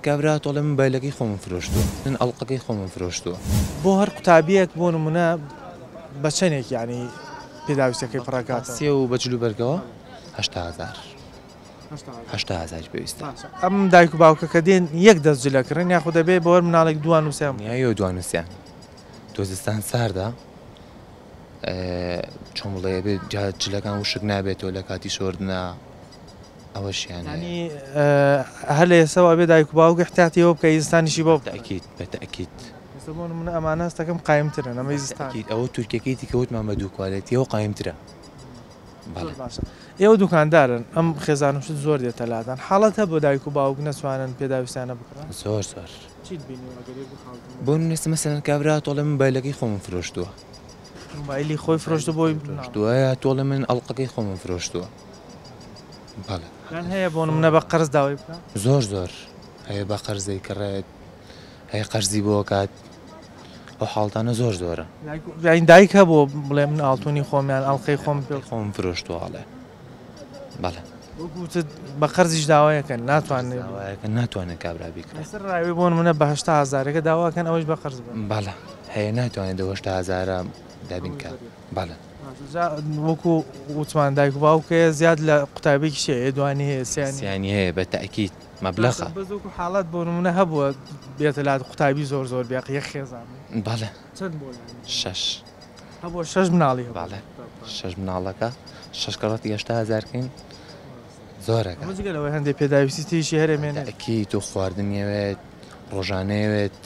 کابرا تۆڵێ من مۆبایلەکەی خۆمم فرۆشتووە من ئەڵقەکەی خۆمم فرۆشتووە. بۆ هەر قوتابیەک بۆ نمونە بە چەنێک یانی پێداویستەکەی پڕەکاتەوە؟ سێو و بە جل و بەرگەوە 80 هەزار، 80 هەزاری پێویستە. ئەم دایک و باوکە کە دێن یەک دەست جل ئەکڕن یاخود دەبێ بۆ هەر مناڵێک دوان و سیان؟ نیایەوە دوان و سیان. تۆ زستان ساردە چۆن بڵێ ئەبێ جلەکان وشک نابێتەوە لە کاتی شۆردنا. ئەوەشیان هەیە. یانی هەر لە ئێستاوە ئەبێ دایک و باوک احتیاتی ئەوە بکە زستانیشی بۆ بکە. تەئکید بە تەئکید. ئێستا بۆ نمونە ئەمانە هەستەکەم قایمترن ئەمەی زستان. تەئکید ئەوە تورکیەکەیتی کە وتمان بە دوو کوالێتی ئەوە قایمترە. زۆر باشە ئێوە دوکاندارن ئەم خێزان و شت زۆر دێتە لاتان حاڵەت هەبووە دایک و باوک نەتوانن پێداویستیانە بکڕن؟ زۆر زۆر. چیت بینیوە ئەگەر یەک دوو حاڵەتم بۆ بۆ نمونە ئێستا مەسەلەن کابرا تۆڵێ من مۆبایلەکەی خۆمم فرۆشتووە. مۆبایلی خۆی فرۆشتووە بۆی فرۆشتووە یا تۆڵێ من ئەڵقەکەی خۆمم فرۆشتووە. بەڵێ. یان هەیە بۆ نمونە بە قەرز داوای بکا؟ زۆر زۆر هەیە بە قەرز دەیکڕێت، هەیە قەرزی بۆ ئەکات، ئەو حاڵتانە زۆر زۆرە. یانی دایک هەبووە بڵێ من ئاڵتونی خۆم یان ئەڵقەی خۆم پێ خۆم فرۆشتووە ئەڵێ بەڵێ. وەکو وتت بە قەرزیش داوایەکەن ناتوانن داوایەکەن ناتوانن کابرا بیکڕێ. لەسەر ڕاوی بۆ نمونە بە 80 هەزارەکە داواکەن ئەوەیش بە قەرز بن. بەڵێ هەیە ناتوانێت دە 80 هەزارە دابین کا بەڵێ. جا وەکو وتمان دایک و باوک هەیە زیاد لە قوتابیەکیش هەیە دوانی هەیە سیانی سیانی هەیە بە تەئکید مەبلەغە. بەس وەکو حاڵەت بۆ نمونە هەبووە بێتە لات قوتابی زۆر زۆر بێ یەک خێزان بەڵێ. چەند بۆ یانی؟ شەش. هەبووە شەش مناڵی هەبوو. بەڵێ شەش مناڵەکە شەش کەڕەتی 80 هەزار کەین زۆرەکە. ئەمە جگە لەوەی هەندێک پێداویستی تریشی هەرێ مێنێت. تەئکید و خواردنی ئەوێت ڕۆژانەیەوێت.